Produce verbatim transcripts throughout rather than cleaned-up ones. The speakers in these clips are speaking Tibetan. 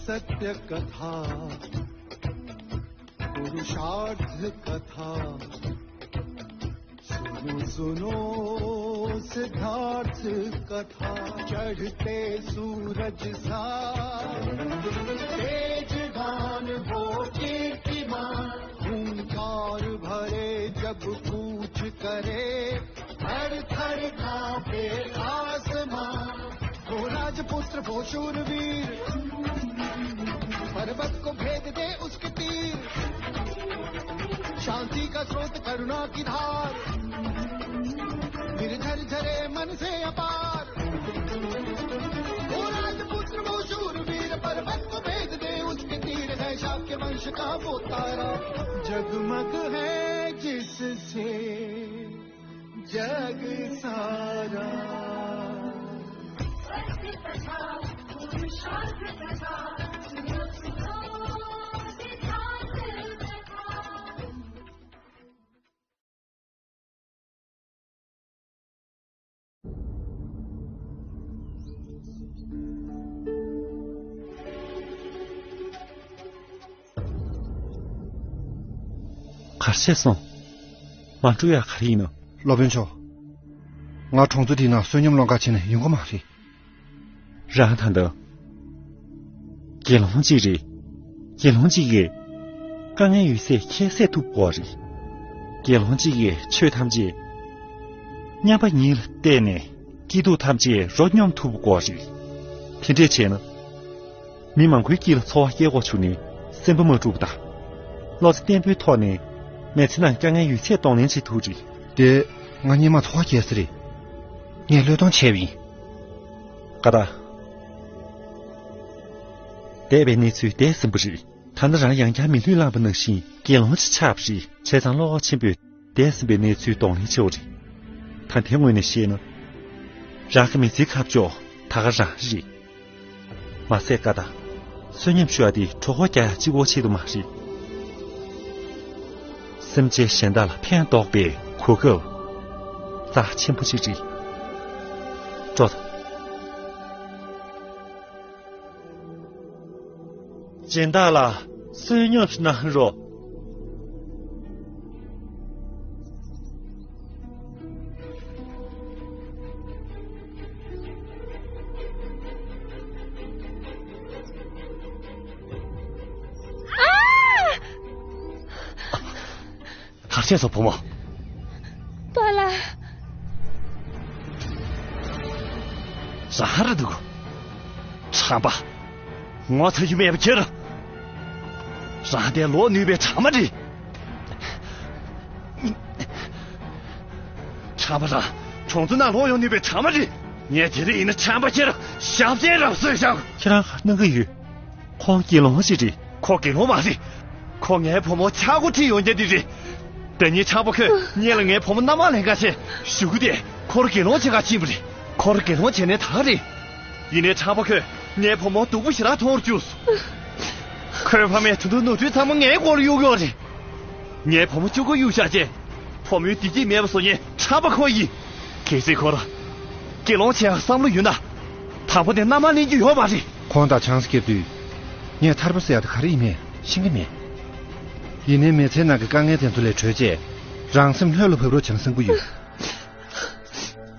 सत्य कथा, पुरुषार्थ कथा। सुनो सुनो सिद्धार्थ कथा। चढ़ते सूरज सा तेजवान वो कीर्तिमान, हुंकार भरे जब कूच करे, थर थर कांपे आसमां। वो राजपुत्र वो शूरवीर, पर्वत को भेद दे उसके तीर। शांति का स्रोत करुणा की धार, निर्झर झरे मन से अपार। वो राजपुत्र वो शूरवीर, पर्वत को भेद दे उसके तीर। है शाक्य वंश का वो तारा, जगमग है जिससे जग सारा। གར་ཆས་སོང་། མ་འགྲོ་ཡ་ག་རེ་ཡིན་ནོ། སློབ་དཔོན་མཆོག་ང་གྲོང་ཚོ་འདིའི་ནང་བསོད་སྙོམས་སློང་ག་ཕྱིན་ནས་ཡོང་གི་མ་རེད། རང་ད་ལྟ་དགེ་སློང་གཅིག་རེད། དགེ་སློང་གཅིག་གིས་དཀའ་ངལ་ཡོད་ཚད་ཁྱད་བསད་ཐུབ་དགོས་རེད། དགེ་སློང་གཅིག་གིས་ཆོས་ཐམས་ཅད་མཉམ་པ་ཉིད་ལ་བལྟས་ནས་སྐྱིད་སྡུག་ཐམས་ཅད་རོ་སྙོམས་ཐུབ་དགོས་རེད། དེ་འདྲས་བྱས་ན། མི་མང་པོའི་དཀྱིལ་ལ་འཚོ་བ་སྐྱེལ་དགོས་བྱུང་ནས་སེམས་པ་མ་འཁྲུགས་པ་དང་། བློ་རྩེ་བརྟན་པོའི་ཐོག་ནས་མི་ཚེ་ནང་དཀའ་ངལ་ཡོད་ཚད་གདོང་ལེན་བྱེད་ཐུབ་རེད། དེ་ང་སྔོན་མ་འཚོ་བ་སྐྱེལ་ས་རེད། ངས་བློས་གཏོང་བྱས་པ་ཡིན། ཀ་ད། འདས་པའི་གནས་ཚུལ་འདས་ཟིན་པ་རེད། ད་ནི་རང་ཡང་བསྐྱར་མི་ལུས་བླངས་པ་ནང་བཞིན་དགེ་སློང་ཅིག་ཆགས་པ་རེད། བྱས་ཙང་བློ་ཁོག་ཆེན་པོས་འདས་ཟིན་པའི་གནས་ཚུལ་གདོང་ལེན་བྱེད་དགོས་རེད། ད་ལྟའི་ངོས་ནས་བཤད་ན། རང་གི་མི་ཚེའི་ཁ་ཕྱོགས་ད་ག་རང་རེད། མ་ཟད་ཀ་ད། བསོད་སྙོམས་ཞུ་བ་དེ་གྲོད་ཁོག་རྒྱག་ཡ་གཅིག་པོ་ཆེད་དུ་མ་རེད། སེམས་ཅན་གཞན་དག་ལ་ཕན་འདོགས་པའི་གོ་སྐབས་རྩ་ཆེན་པོ་ཅིག་རེད། སྤྲོ་དང་། སྦྱིན་བདག་ལགས། བསོད་སྙོམས་གནང་རོགས། གར་ཆས་སོང་བུ་མོ། པཱ་ལགས། རང་རེད་འདུག་ཁྲམ་པ། ངོ་ཚ་རྒྱུ་མེད་པ་ཁྱེར། རང་དེ་ལོག་ནུས་པའི་ཁྲམ་པ་རེད། ཁྲམ་པ་རང་གྲོང་ཚོ་ནང་ལོག་ཡོང་ནུས་པའི་ཁྲམ་པ་རེད། ངས་དེ་རིང་ཡིན་ན་ཁྲམ་པ་ཁྱེར་ཞབས་བརྟན་རབ་གསོས་ཤོག་ཁྱེད་རང་ག་གནང་གི་ཡོད། ཁོང་དགེ་སློང་ཞིག་རེད། ཁོ་དགེ་སློང་མ་རེད། ཁོ་ངའི་བུ་མོ་ཆག་སྒོ་ཁྲིད་ཡོང་རྒྱུ་དེ་རེད། ད་ཉིན་ཁྲམ་པ་ཁོས་སྔོན་ལ་ངའི་བུ་མོ་མནའ་མ་ལེན་ག་ཆེད་ཞུ་གི་དེ་ཁོར་དགེ་སློང་བྱེད་ག་ཕྱིན་པ་རེད། ཁོར་དགེ་སློང་བྱས་ནས་ད་རེད། ཡིན་ནའི་ཁྲམ་པ་ཁོས་ངའི་བུ་མོ་སྡུག་པོ་ཞེ་དྲག་མཐོང་བར་གྱུར་སོང་། ཁོའི་ཕ་མས་ད་དུང་ནོར་འཁྲུལ་ཚང་མ་ངའི་མགོ་ལ་གཡུག་ཡོད་རེད། ངའི་བུ་མོ་གཅིག་པོ་གཡུག་བཞག་རྗེས། བུ་མོའི་བདེ་སྐྱིད་མེད་པ་བཟོ་མཁན་ཁྲམ་པ་ཁོ་ཡིན། གལ་སྲིད་ཁོ་རང་དགེ་སློང་བྱེད་ཡག་བསམ་བློ་ཡོད་ན། དང་པོ་ནས་མནའ་མ་ལེན་རྒྱུ་ཡོད་མ་རེད། ཁོང་དང་ཆང་ས་བརྒྱབ་དུས། ངས་ཐར་པ་ཟེར་ཡག་དེ་ག་རེ་ཡིན་མིན་ཤེས་ཀྱི་མེད། ཡིན་ནའི་མི་ཚེའི་ནང་གི་དཀའ་ངལ་དེ་ཚོ་ལས་གྲོལ་རྗེས། རང་སེམས་ལྷོད་ལ་བབས་རོགས་བྱུང་བསམ་གྱི་ཡོད།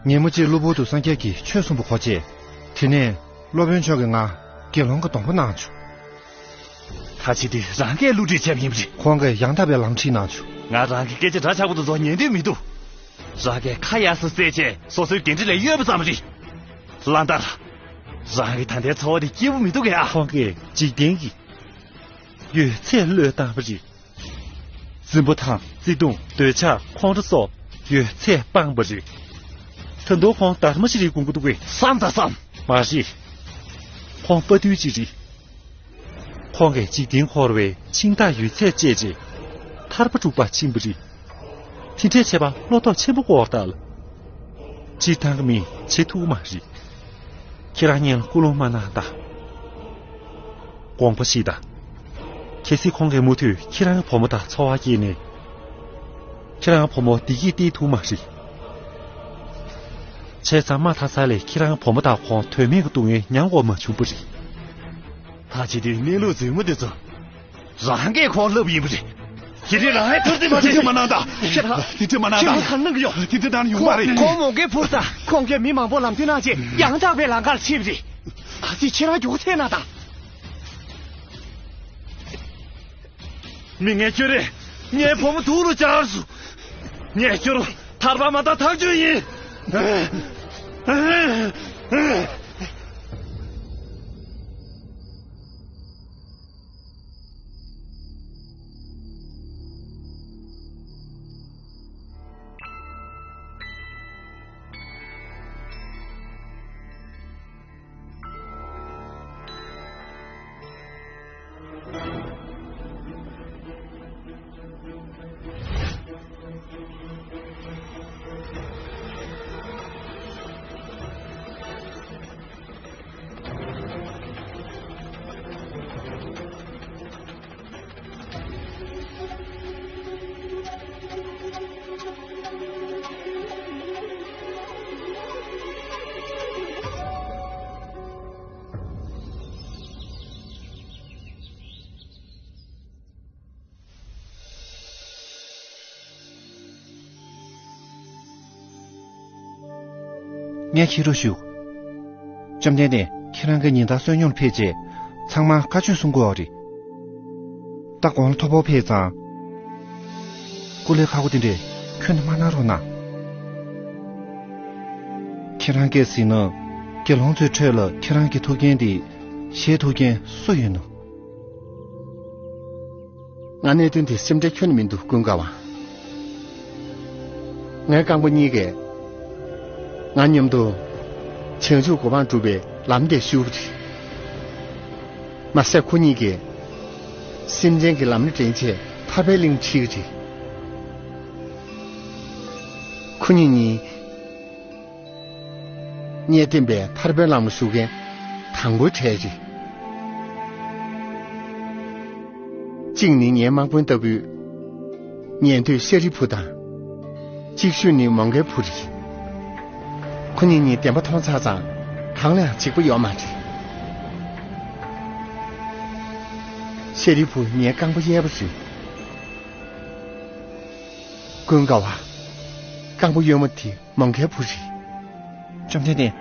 ཉིན་མོ་གཅིག་གློ་བུར་དུ་སངས་རྒྱས་ཀྱིས་ཆོས་གསུངས་པ་གོ་རྗེས། དེ་ནས་སློབ་དཔོན་མཆོག་གིས་ང་དགེ་སློང་གི་སྡོང་པོ་གནང་བྱུང་། ད་ཅི་སྟེ་རང་གིས་བསླུ་བྲིད་བྱས་པ་ཡིན་པ་རེད། ཁོང་གིས་ཡང་དག་པའི་ལམ་ཁྲིད་གནང་བྱུང་། ང་རང་གི་སྐད་ཆ་འདྲ་ཆགས་པོ་དེ་ཚོ་ཉན་འདོད་མི་འདུག་རང་གིས་ཁ་ཡར་སོ་བཙལ་བྱས་སོ་སོའི་འགན་འཁྲི་ལས་གཡོལ་བ་ཙམ་རེད། ལན་དར། རང་གི་ད་ལྟའི་འཚོ་བ་དེ་སྐྱིད་པོ་མི་འདུག་གས་ཨ། ཁོང་གིས་འཇིག་རྟེན་གྱི་ཡོད་ཚད་བློས་བཏང་བ་རེད། རྫུན་པོ་དང་བརྩེ་དུང་འདོད་ཆགས་ཁོང་ཁྲོ་སོགས་ཡོད་ཚད་སྤངས་པ་རེད། ད་དུང་ཁོང་སྡར་མ་ཞིག་རེད་དགོངས་ཀྱི་འདུག་གས། བསམ་དང་བསམ། མ་རེད། ཁོང་དཔའ་རྟུལ་ཅིག་རེད། ཁོང་གིས་འཇིག་རྟེན་འཁོར་བའི་འཆིང་ཐག་ཡོད་ཚད་བཅད་རྗེས་ཐར་པ་སྒྲུབ་པར་ཕྱིན་པ་རེད། དེ་འདྲས་བྱས་པ་བློ་སྟོབས་ཆེན་པོ་དགོས་ད་ལ། སྤྱིར་བཏང་གི་མིས་བྱེད་ཐུབ་ཀྱི་མ་རེད། ཁྱེད་རང་སྔོན་ལ་ཀུན་སློང་མ་གནང་དང་། དགོངས་པ་བཞེས་དང་། གལ་སྲིད་ཁོང་གིས་མུ་མཐུད་ཁྱེད་རང་གི་བུ་མོ་དང་འཚོ་བ་སྐྱེལ་ནས། ཁྱེད་རང་བུ་མོ་བདེ་སྐྱིད་སྟེར་ཐུབ་མ་རེད། བྱས་ཙང་མ་མཐའ་ས་ལས་ཁྱེད་རང་བུ་མོ་དང་ཁོང་དོན་མེད་ཀྱི་སྡུག་བསྔལ་མྱངས་དགོས་མ་བྱུང་བ་རེད། ད་ཅི་སྟེ་གནས་ལུགས་རྫུན་མ་འདི་ཚོ། རང་གིས་ཁོང་བསླབས་ཡིན་པ་རེད། དེ་རིང་རང་ཧེ་ཐུར་ཏི་མ་དེ་ཚོ་མ་གནང་ད། ཁྱེད་རང་། དེ་ཚོ་མ་གནང་ད། ཁྱེད་རང་གང་གནང་གི་ཡོད། དེ་ཚོ་གནང་ཡོང་པ་རེད། ཁོང་མོ་གའི་བུར་ད་ཁོང་གིས་མི་མང་པོ་ལམ་སྟོན་གནང་རྗེས་ཡང་དག་པའི་ལམ་ཁར་ཕྱིན་པ་རེད། ད་ཅི་ཁྱེད་རང་མགྱོགས་ཐལ་གནང་ད། མི་ངན་ཁྱོད་རེད། ངའི་བུ་མོ་སྡུག་རུ་བཅར་སོང་། ངས་ཁྱོད་ཐར་པ་མ་ཐག་ཐག་གཅོད་ཡིན། ངས་ཁྱེད་རུ་ཞུ། བཅོམ་ལྡན་འདས་ཁྱེད་རང་གི་ཉིན་ལྟར་བསོད་སྙོམས་ཕེབས་རྗེས་ཚང་མ་བཀའ་ཆོས་གསུང་དགོས་པ་རེད། ད་དགོང་ལ་མཐོ་པོ་ཕེབས་ཙང་། སྐུ་ལས་ཁག་པོ་དེ་འདྲས་ཁྱོན་ནས་མ་གནང་རོགས་གནང་། ཁྱེད་རང་གིས་གཟིགས་ན་དགེ་སློང་ཚོའི་ཁྲོད་ལ་ཁྱེད་རང་གི་ཐུགས་རྒྱན་འདི་བཞེས་ཐུབ་མཁན་སུ་ཡོད་ནམ། ང་གནད་དོན་དེ་སེམས་ཁྲལ་ཁྱོན་ནས་མི་འདུག་ཀུན་དགའ་བ། ངའི་རྐང་པ་གཉིས་ཀས་ང་མཉམ་དུ་བྱང་ཆུབ་གོ་འཕང་སྒྲུབ་པའི་ལམ་དེ་ཞུགས་པ་རེད། མ་ཟད་ཁོ་གཉིས་ཀས་སེམས་ཅན་གྱི་ལམ་སྣེ་འདྲེན་ཆེད་ཐར་པའི་གླིང་ཁྲིད་ཀྱི་རེད། ཁོ་གཉིས་གཉིས། ངས་བསྟན་པའི་ཐར་པའི་ལམ་ལ་ཞུགས་མཁན་དང་པོའི་གྲས་རེད། གཅིག་ནི་ངའི་དམག་དཔོན་ལྟ་བུའི་ཉན་ཐོས་ཤཱ་རིའི་བུ་དང་། གཅིག་ཤོས་ནི་མོའུ་འགལ་བུ་རེད། ཁོ་གཉིས་གཉིས་བདེན་པ་མཐོང་ཚར་ཙང་གང་ལའང་འཇིགས་པ་ཡོད་མ་རེད། ཤཱ་རིའི་བུ་ངའི་རྐང་པ་གཡས་པ་རེད། ཀུན་དགའ་བ། རྐང་པ་གཡོན་མ་དེ་མོའུ་འགལ་བུ་རེད། བཅོམ་ལྡན་འདས།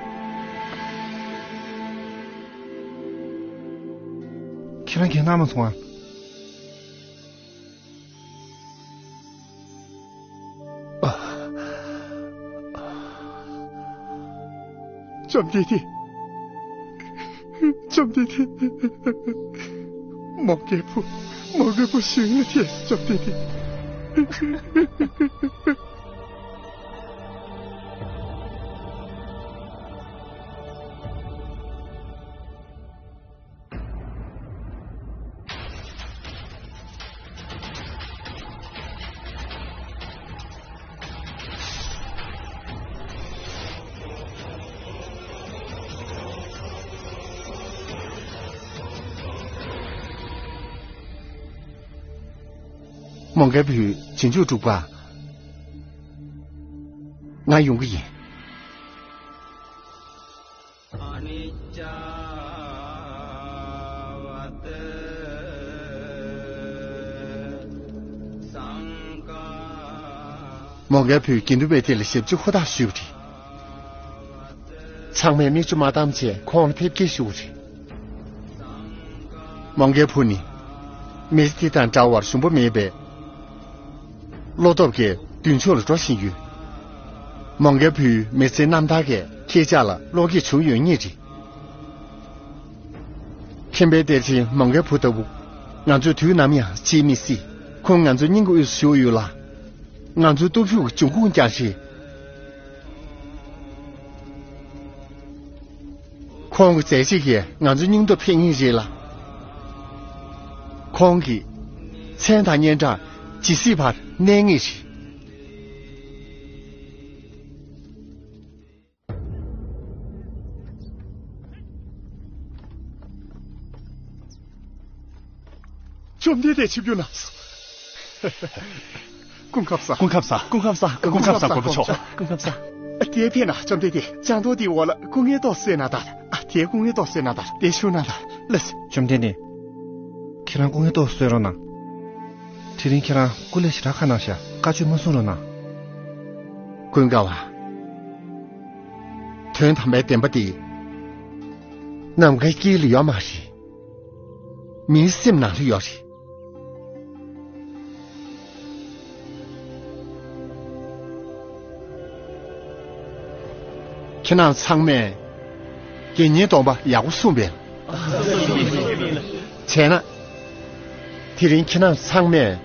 ཁྱེད་རང་གིས་གནང་མ་སོང་ཨ། བཅོམ་ལྡན་འདས། བཅོམ་ལྡན་འདས། མོའུ་འགལ་བུ། མོའུ་འགལ་བུ་ཞིང་ལ་ཐལ། བཅོམ་ལྡན་འདས། མོའུ་འགལ་བུས་རྗེས་འཇུག་སྒྲུབ་པ། ང་ཡོང་གི་ཡིན། མོའུ་འགལ་བུས་དགེ་འདུན་པའི་སྡེ་ལ་ཞབས་ཕྱི་ཧུར་ཐག་ཞུས་པ་རེད། ཚང་མས་མིག་ཆུ་མ་བཏང་བྱས་ཁོང་ལ་ཕེབས་སྐྱེལ་ཞུ་བ་རེད། མོའུ་འགལ་བུ་ནི། མི་ཚེ་འདི་དང་འདྲ་བར་ཞུམ་པ་མེད་པས། བློ་སྟོབས་ཀྱིས་མདུན་ཕྱོགས་ལ་འགྲོ་བཞིན་ཡོད། མོའུ་འགལ་བུའི་མི་ཚེའི་རྣམ་ཐར་གྱིས་ཁྱེད་ཅག་ལ་བློ་སྐྱེད་བྱུང་ཡོད་ངེས་རེད། མཁན་པོའི་གཏེར་ཆེན་མོའུ་འགལ་བུ་ལྟ་བུ། ང་ཚོས་དུས་ནམ་ཡང་བརྗེད་མི་སྲིད། ཁོང་ང་ཚོའི་སྙིང་གི་དབུས་སུ་བཞུགས་ཡོད་ལ། ང་ཚོའི་སྟོབས་ཤུགས་ཀྱི་འབྱུང་ཁུངས་ཀྱང་རེད། ཁོང་གི་མཛད་རྗེས་ཀྱིས་ང་ཚོའི་སྙིང་སྟོབས་འཕེལ་ངེས་རེད་ལ། ཁོང་གི་མཚན་དང་སྙན་གྲགས་ཇི་སྲིད་བར་གནས་ངེས་རེད། བཅོམ་ལྡན་འདས་ཆིབས་བསྒྱུར་གནང་སོང་། སྐུ་ཁམས་བཟང་། སྐུ་ཁམས་བཟང་། སྐུ་ཁམས་བཟང་། སྐུ་ཁམས་བཟང་། གོར་པ་མཆོག་སྐུ་ཁམས་བཟང་། ཨ། དེ་ཕེབས་ན་བཅོམ་ལྡན་འདས། ལྕང་ཏོག་དེའི་འོག་ལ་སྐུ་ངལ་ཏོག་གསོས་ན་ད། ཨ། དེ་སྐུ་ངལ་ཏོག་གསོས་ན་ད། དེ་བཞུགས་ན་ད། ལགས་སོ། བཅོམ་ལྡན་འདས། ཁྱེད་རང་སྐུ་ངལ་ཏོག་གསོས་རོགས་གནང་། དེ་རིང་ཁྱེད་རང་སྐུ་ལས་ཞེ་དྲག་ཁ་གནང་ཤག་བཀའ་ཆོས་མ་གསུང་རོགས་གནང་། ཀུན་དགའ་བ། དོན་དམ་པའི་བདེན་པ་འདི་ནམ་མཁའི་དཀྱིལ་ལ་ཡོད་མ་རེད། མིའི་སེམས་ནང་ལ་ཡོད་རེད། ཁྱེད་རང་ཚང་མས་དགེ་བསྙེན་སྡོམ་པ་ཡག་པོ་སྲུངས་པས། བྱས་ན། དེ་རིང་ཁྱེད་རང་ཚང་མས་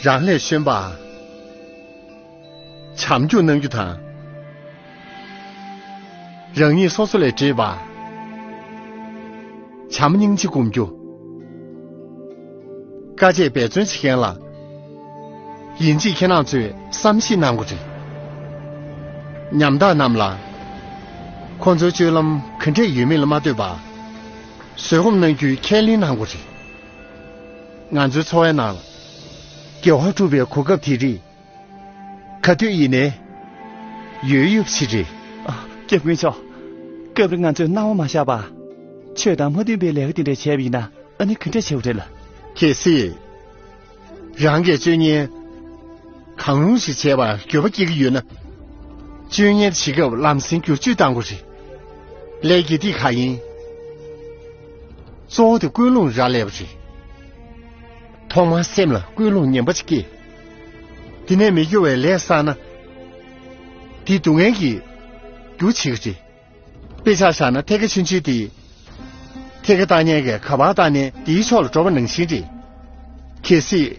རང་ལས་གཞོན་པ། བྱམས་སྐྱོང་གནང་རྒྱུ་དང་། རང་ཉིད་སོ་སོ་ལས་བྲེལ་བ། བྱམས་སྙིང་རྗེ་སྒོམ་རྒྱུ། དཀའ་སྤྱད་འབད་བརྩོན་བྱེད་མཁན་ལ། ཡིན་གཅིག་ཁྱེད་རང་ཚོས་བསམ་ཤེས་གནང་དགོས་རེད། ཉམ་ཐག་རྣམས་ལ། ཁོང་ཚོའི་སྤྱོད་ལམ་ག་འདྲས་ཡོད་མེད་ལ་མ་ལྟོས་པར། བཟོད་སྒོམ་གནང་རྒྱུའི་ཁས་ལེན་གནང་དགོས་རེད། ང་ཚོའི་འཚོ་བའི་ནང་ལ། དགེ་བ་སྒྲུབ་པའི་གོ་སྐབས་དེ་རིགས། ག་དུས་ཡིན་ནའི། ཡོད་ཡོད་ཅིག་རེད། ཨ། སྐྱབས་མགོན་མཆོག་སྐབས་རེ་ང་ཚོས་སྣང་བ་མ་ཤར་བར། ཆོས་དང་མ་མཐུན་པའི་ལས་ཀ་དེ་འདྲ་བྱས་པ་ཡིན་ན། ཨ་ནི་ག་འདྲ་བྱེད་དགོས་རེད་ལ། གལ་སྲིད། རང་གིས་སྤྱོད་ངན། གང་རུང་ཞིག་བྱས་པར་འགྱོད་པ་སྐྱེ་གི་ཡོད་ན། སྤྱོད་ངན་བྱེད་སྐབས་ལམ་སེང་བསྒྱུར་བཅོས་གཏང་དགོས་རེད། ལས་དགེ་སྡིག་གང་ཡིན། གཙོ་བོ་དེ་ཀུན་སློང་རག་ལས་པ་རེད། ཐོག་མར་སེམས་ལ་ཀུན་སློང་ངན་པ་ཅིག་སྐྱེས། དེ་ནས་མི་དགེ་བའི་ལས་བསགས་ན། དེ་སྡུག་བསྔལ་གྱི་རྒྱུ་བྱེད་ཀྱི་རེད། དཔེ་ཆ་བཞག་ན་ཐད་ཀ་ཆུང་ཆུང་དེ། ཐད་ཀ་བཏང་མཁན་གྱིས་ག་པར་བཏང་ནའི་དེའི་ཕྱོགས་ལ་འགྲོ་བ་ནང་བཞིན་རེད། གལ་སྲིད།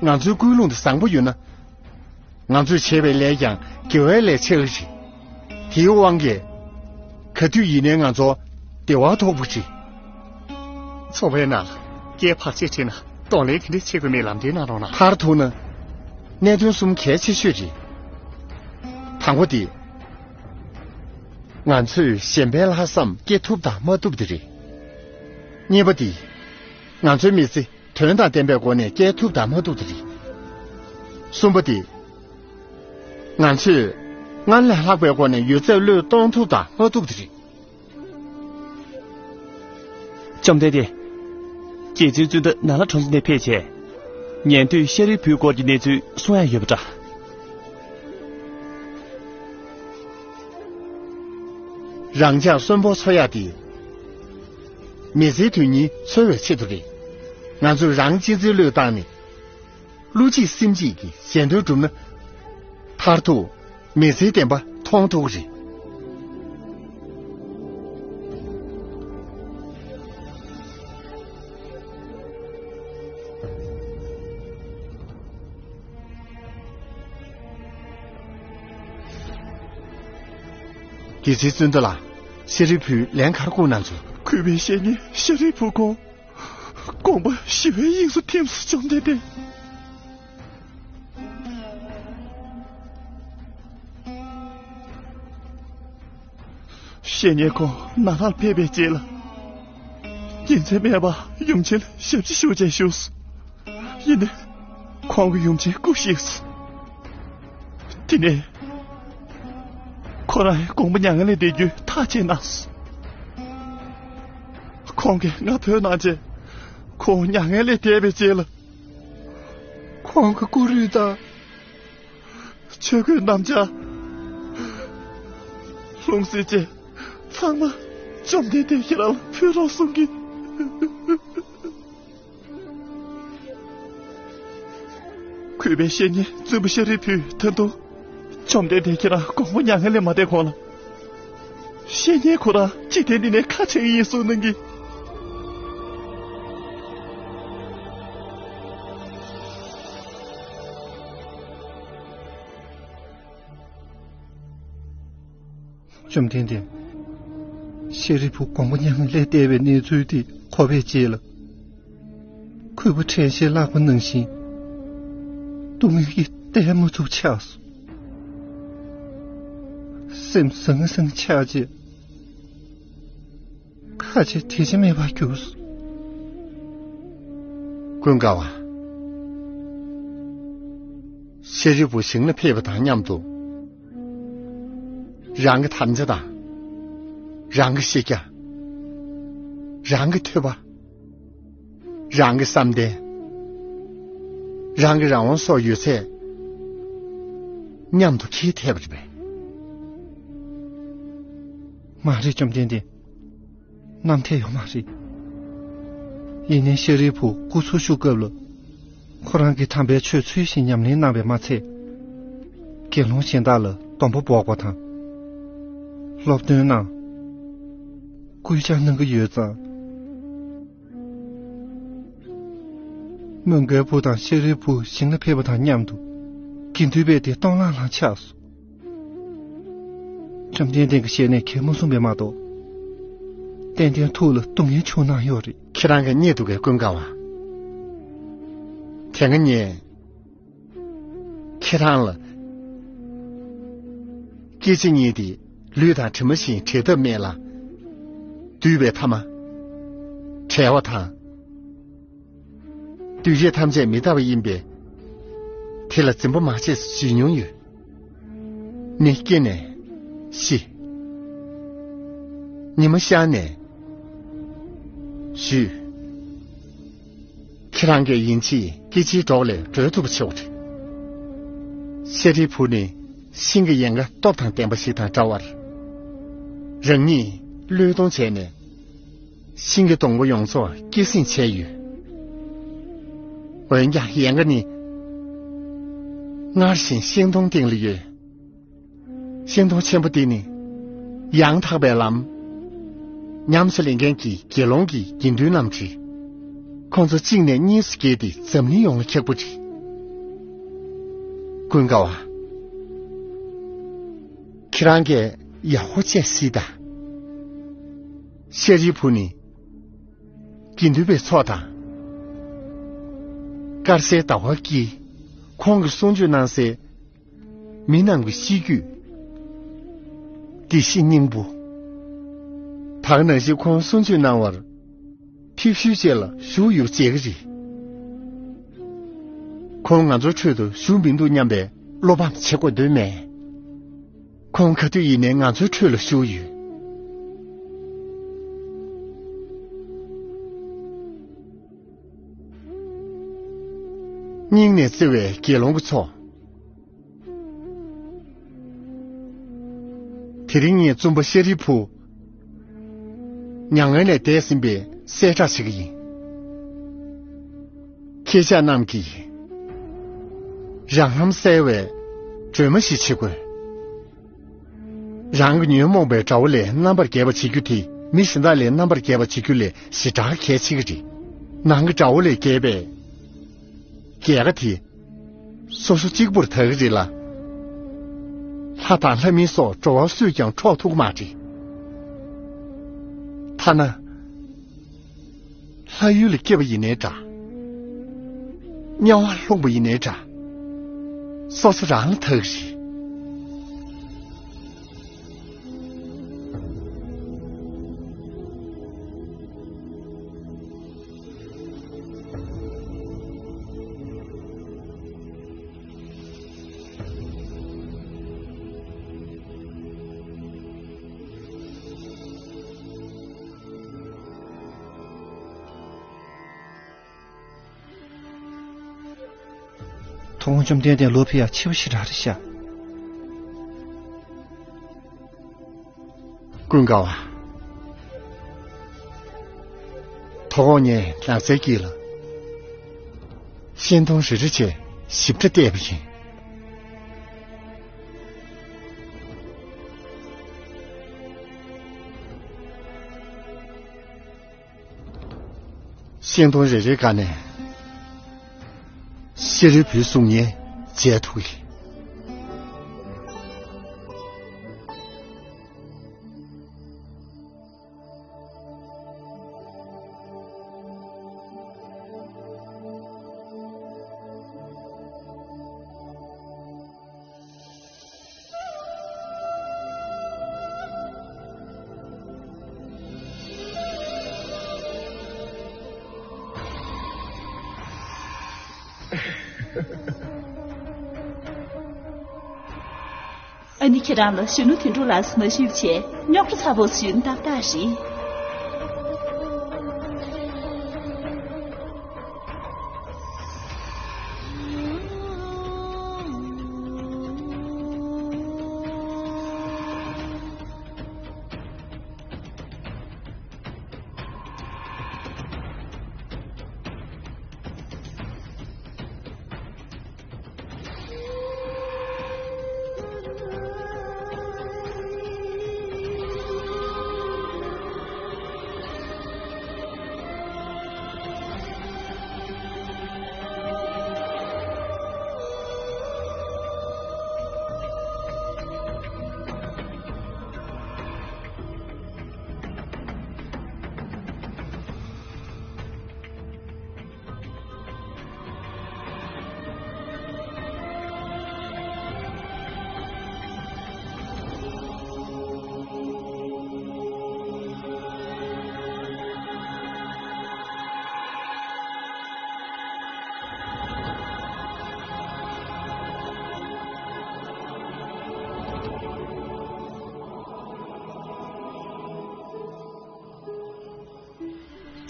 ང་ཚོའི་ཀུན་སློང་དེ་བཟང་པོ་ཡོད་ན། ང་ཚོས་བྱས་པའི་ལས་ཀྱང་དགེ་བའི་ལས་ཆགས་ཀྱི་རེད། དེའི་དབང་གིས། ག་དུས་ཡིན་ནའི་ང་ཚོ་བདེ་བ་ཐོབ་ཀྱི་རེད། འཚོ་བའི་ནང་ལ་སྐྱེས་བར་ཆད་འཕྲད་ན་གདོང་ལེན་ག་འདྲས་བྱེད་དགོས་མིན་ལམ་སྟོན་གནང་རོགས་གནང་། མཐར་ཐུག་ན། གནད་དོན་གསུམ་གལ་ཆེ་ཤོས་རེད། དང་པོ་དེ། ང་ཚོས་གཞན་ཕན་ལྷག་བསམ་སྐྱེ་ཐུབ་དང་མ་ཐུབ་དེ་རེད། གཉིས་པ་དེ། ང་ཚོའི་མི་ཚེ་དོན་དང་ལྡན་པའི་སྒོ་ནས་སྐྱེལ་ཐུབ་དང་མ་ཐུབ་དེ་རེད། གསུམ་པ་དེ། ང་ཚོས་སྔར་ལས་ལྷག་པའི་སྒོ་ནས་ཡོད་ཚད་བློས་གཏོང་ཐུབ་དང་མ་ཐུབ་དེ་རེད། བཅོམ་ལྡན་འདས། རྗེ་བཙུན་བཙུན་ཟླ་ནཱ་ལེནྡྲ་གྲོང་ཁྱེར་ནས་ཕེབས་བྱས། ཉན་ཐོས་ཤཱ་རིའི་བུའི་སྐོར་གྱི་གནས་ཚུལ་གསུང་ཡ་ཡོད་པ་འདྲ། རང་ཅག་གསོན་པོ་འཚོ་ཡག་དེ། མི་ཚེའི་དོན་སྙིང་འཚོལ་བའི་ཆེད་དུ་རེད། ང་ཚོས་རང་གཅེས་འཛིན་བློས་བཏང་ནས། བློ་གཅིག་སེམས་གཅིག་གིས་གཞན་དོན་བསྒྲུབས་ན། མཐར་ཐུག་མི་ཚེའི་བདེན་པ་མཐོང་ཐུབ་ཀྱི་རེད། རྗེ་བཙུན་བཙུན་མདོ་ལ། ཤཱ་རིའི་བུས་ལན་ག་རེ་བསྐུར་གནང་སོང་། གུས་པའི་བཤེས་གཉེན་ཤཱ་རིའི་བུ་ཁོང་། དགོངས་པ་ཞི་བའི་དབྱིངས་སུ་ཐིམ་སོང་། བཅོམ་ལྡན་འདས། བཤེས་གཉེན་ཁོང་ནཱ་ལར་ཕེབས་པའི་རྗེས་ལ། རྒྱུ་མཚན་མེད་པར་ཡུམ་ཆེན་ལ་ཞབས་ཕྱི་ཞུ་ཅེས་ཞུས་སོ། ཡིན་ནའི། ཁོང་གིས་ཡུམ་ཆེན་སྐུ་གཤེགས་སོ། དེ་ནས། ཁོ་རང་དགོངས་པ་མྱ་ངན་ལས་འདས་རྒྱུའི་ཐག་བཅད་གནང་སོ། ཁོང་གིས་ང་ཐོས་གནང་རྗེས། ཁོང་མྱ་ངན་ལས་འདས་པའི་རྗེས་ལ། ཁོང་གི་སྐུ་རུས་དང་། ཆོས་གོས་སྣམ་སྦྱར། ལྷུང་བཟེད་བཅས་ཚང་མ་བཅོམ་ལྡན་འདས་ཁྱེད་རང་ལ་ཕུལ་རོགས་གསུང་གི། གུས་པའི་བཤེས་གཉེན་བཙུན་པོ་ཤཱ་རིའི་བུས་ད་དུང་བཅོམ་ལྡན་འདས་ཁྱེད་རང་དགོངས་པ་མྱ་ངན་ལས་མ་འདས་གོང་ལ། བཤེས་གཉེན་ཁོ་རང་འཇིག་རྟེན་འདི་ནས་ཁ་ཕྱེ་གི་ཡིན་གསུངས་གནང་གི། བཅོམ་ལྡན་འདས། ཤཱ་རིའི་བུ་དགོངས་པ་མྱ་ངན་ལས་འདས་པའི་གནས་ཚུལ་དེ་གོ་བའི་རྗེས་ལ། གུས་པ་དྲན་ཤེས་བརླག་པ་ནང་བཞིན། སྡུག་བསྔལ་གྱིས་བརྟན་མ་ཐུབ་ཆགས་སོ། སེམས་ཟང་ཟིང་ཆགས་རྗེས། ཁ་རྗེ་དྲི་ཆ་མེད་པར་གྱུར་སོ། ཀུན་དགའ་བ། ཤཱ་རིའི་བུ་ཞིང་ལ་ཕེབས་པ་དང་མཉམ་དུ། རང་གི་དམ་བཅའ་དང་། རང་གི་ཤེས་རྒྱ། རང་གི་ཐོས་པ། རང་གི་བསམ་གཏན། རང་གི་རང་དབང་སོགས་ཡོད་ཚད་མཉམ་དུ་འཁྱེར་ཐེབས་པ་རེད་པས། མ་རེད། བཅོམ་ལྡན་འདས། རྣམ་ཐར་ཡོད་མ་རེད། ཡིན་ནའི་ཤཱ་རིའི་བུ་སྐུ་འཚོ་བཞུགས་སྐབས་ལ། ཁོ་རང་གིས་དམ་པའི་ཆོས་ཚུལ་བཞིན་ཉམས་ལེན་གནང་བས་མ་ཚད། དགེ་སློང་གཞན་དག་ལ་སྡོམ་པ་འབོགས་པ་དང་། སློབ་སྟོན་གནང་། སྐུལ་ལྕག་གནང་གི་ཡོད་ཙང་། མོའུ་འགལ་བུ་དང་ཤཱ་རིའི་བུ་ཞིང་ལ་ཕེབས་པ་དང་མཉམ་དུ། དགེ་འདུན་པས་དེ་གཏོང་ལང་ལང་ཆགས་སོང་། བཅོམ་ལྡན་འདས་ཀྱི་ཞལ་ནས་གང་མ་གསུངས་པས་མ་གཏོགས། ཏན་ཏན་ཐུགས་ལ་སྡུག་བསྔལ་བྱུང་གནང་ཡོད་རེད། ཁྱེད་རང་གིས་རྙེད་འདུག་གས། ཀུན་དགའ་བ། དེ་སྔ་ངས་ཁྱེད་རང་ལ། སྐྱེ་འཆི་གཉིས་དེ་ལུས་དང་གྲིབ་མ་བཞིན་བྲལ་ཐབས་མེད་ལ། འདུས་པའི་ཐ་མ། བྲལ་བ་དང་། འདུས་བྱས་ཐམས་ཅད་མི་རྟག་པ་ཡིན་པས། དེ་ལ་འཛིན་པ་མ་བྱེད་ཟེར་ཞུས་མྱོང་ཡོད། ནི་སྐྱེ་ནས་ཤི། ཉི་མ་ཤར་ནས་ཞུས། ཁྱེད་རང་གིས་ཡིན་ཕྱིན་སྐྱེ་འཆིའི་སྒྲོག་ལས་གྲོལ་ཐུབ་པ་བྱེད་དགོས་རེད། ཤཱ་རིའི་བུ་ནི་ཤིང་གི་ཡལ་ག་སྟོབས་དང་ལྡན་པ་ཞིག་དང་འདྲ་བར། རང་ཉིད་བློས་གཏོང་བྱས་ནས། ཤིང་གི་སྡོང་པོ་ཡོངས་རྫོགས་སྐྱེད་སྲིང་བྱས་ཡོད། འོན་ཀྱང་ཡལ་ག་ནི་སྔར་བཞིན་ཤིང་སྡོང་སྟེང་ལ་ཡོད། ཤིང་སྡོང་ཆེན་པོ་འདི་ནི་ཡང་དག་པའི་ལམ་ཉམས་སུ་ལེན་མཁན་གྱི་དགེ་སློང་གི་དགེ་འདུན་རྣམས་རེད། ཁོང་ཚོ་གཅིག་ནས་གཉིས་སུ་གྱེས་ཏེ་འཛམ་གླིང་ཡོངས་ལ་ཁྱབ་པ་རེད། ཀུན་དགའ་བ། ཁྱེད་རང་གིས་ཡག་པོ་དཔྱད་གཟིགས་དང་། ཤཱ་རིའི་བུ་ནི་དགེ་འདུན་པའི་ཚོགས་དང་། དཀར་གསལ་ཟླ་བ་དཀྱིལ། ཁོང་གིས་གསུང་ཆོས་གནང་སའི་མི་རྣམས་ཀྱི་གཤིས་རྒྱུད། བདེ་གཤེགས་སྙིང་པོ། ད་ག་ནང་བཞིན་ཁོང་གསུང་ཆོས་གནང་བར་ཕེབས་བཞུད་བཅས་ལ་བཞུགས་ཡོད་ཅེས་ཀྱི་རེད། ཁོང་ང་ཚོའི་ཁྲོད་དུ་བཞུགས་མི་འདུག་སྙམ་པའི་བློ་ཕམ་བྱེད་དགོས་དོན་མེད། ཁོང་ག་དུས་ཡིན་ནའི་ང་ཚོའི་ཁྲོད་ལ་བཞུགས་ཡོད། སྙིང་ནས་བརྩེ་བའི་དགེ་སློང་གི་ཚོགས། དེ་རིང་ངས་བཙུན་པ་ཤཱ་རིའི་བུ་མྱ་ངན་ལས་འདས་ཟིན་པའི་གསལ་བསྒྲགས་བྱེད་ཀྱི་ཡིན། ཁྱེད་ཅག་རྣམས་ཀྱིས་རང་ལམ་གསལ་བའི་སྒྲོན་མ་ཞིག་བྱེད་དགོས། རང་གི་ཉོན་མོངས་པའི་དགྲ་བོ་ལས་རྣམ་པར་རྒྱལ་བར་བྱེད་རྒྱུ་དེ་མི་གཞན་དག་ལས་རྣམ་པར་རྒྱལ་བར་བྱེད་རྒྱུ་ལས་ཞེ་དྲག་གལ་ཆེ་གི་རེད། ནང་གི་དགྲ་བོ་ལས་རྒྱལ་བའི་རྒྱལ་ཁ་དེ་སོ་སོ་གཅིག་པུར་དག་གི་རེད་ལ། ལྷ་དང་ལྷ་མིན་སོགས་འགྲོ་བ་སུས་ཀྱང་འཕྲོག་ཐུབ་ཀྱི་མ་རེད། ཐ་ན། ལྷ་ཡུལ་ལ་སྐྱེས་པ་ཡིན་ནའི་འདྲ། དམྱལ་བར་ལྷུང་བ་ཡིན་ནའི་འདྲ། སོ་སོ་རང་ལ་ཐུག་རེད། ཐུགས་དགོངས། བཅོམ་ལྡན་འདས་ལོ་ཕི་ཡ་ཆེ་བ་ཞེ་དྲག་རེད་ཤག་ཀུན་དགའ་བ། དོ་དགོང་ངས་ནགས་ཚལ་དཀྱིལ་ལ་ཤིང་སྡོང་རེ་རེ་བྱས་ཞིབ་ཕྲ་བལྟས་པ་ཡིན། ཤིང་སྡོང་རེ་རེའི་སྒང་ནས་ཤཱ་རིའི་བུའི་གཟུགས་བརྙན་མཇལ་ཐུབ་ཀྱི། ཨ་ནི་ཁྱེད་རང་ལ་གཞོན་ནུ་དོན་གྲུབ་ལགས་སུ་མ་ཞུས་བྱས་རྙོག་དྲ་ཚ་པོ་ཞིག་ཏག་ཏག་རེད།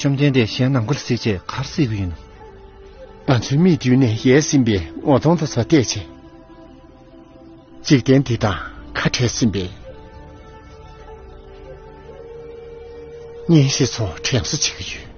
བཅོམ་ལྡན་འདས་གཞན་ནང་ཁུལ་གཟིགས་བྱས་གར་གཟིགས་ཀྱི་ཡིན་ནམ། ང་ཚོའི་མིག་མདུན་ནས་ཡལ་ཟིན་པའི་ངོ་གདོང་དེ་ཚོ་བལྟས་བྱས། འཇིག་རྟེན་འདི་དང་ཁ་བྲལ་ཟིན་པའི་གཉེན་བཤེས་ཚོ་དྲན་གསོ་བྱེད་ཀྱི་ཡོད།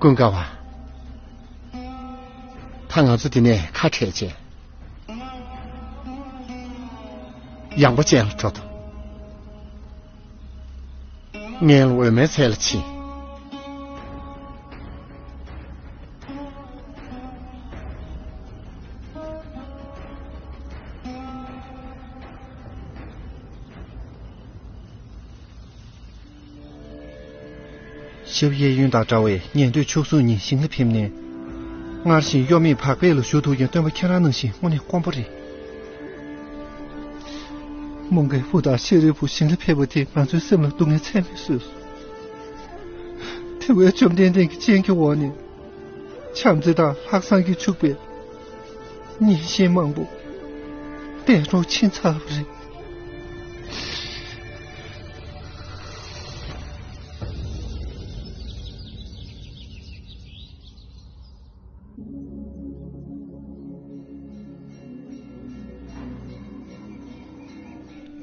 ཀུན་དགའ་བ། ད་ང་ཚོ་འདི་ནས་ཁ་བྲལ་བྱས། ཡངས་པ་ཅན་ལ་འགྲོ་དང་། སྔོན་ལ་འོད་མའི་ཚལ་ལ་ཕྱིན། ཞབས་གཡས་གཡོན་དང་འདྲ་བའི་ཉན་ཐོས་མཆོག་ཟུང་གཉིས་ཞིང་ལ་ཕེབས་ནས། སྔར་བཞིན་གཡོ་མེད་བག་ཕེབས་ལ་བཞུགས་ཐུབ་མཁན་སྟོན་པ་ཁྱེད་རང་ནང་བཞིན་དངོས་གནས་དཀོན་པོ་རེད། མོའུ་འགལ་བུ་དང་ཤེས་རིག་བུ་ཞིང་ལ་ཕེབས་པ་དེས་ང་ཚོའི་སེམས་ལ་སྡུག་བསྔལ་ཚད་མེད་བཟོས་སོང་། དེ་བས་བཅོམ་ལྡན་འདས་ཀྱི་སྤྱན་གྱི་འོག་ནས། བྱམས་བརྩེ་དང་ལྷག་བསམ་གྱིས་ཕྱུག་པའི་གཉེན་བཤེས་མང་པོ་གཏན་གྲོགས་ཕྱིན་ཚར་བ་རེད།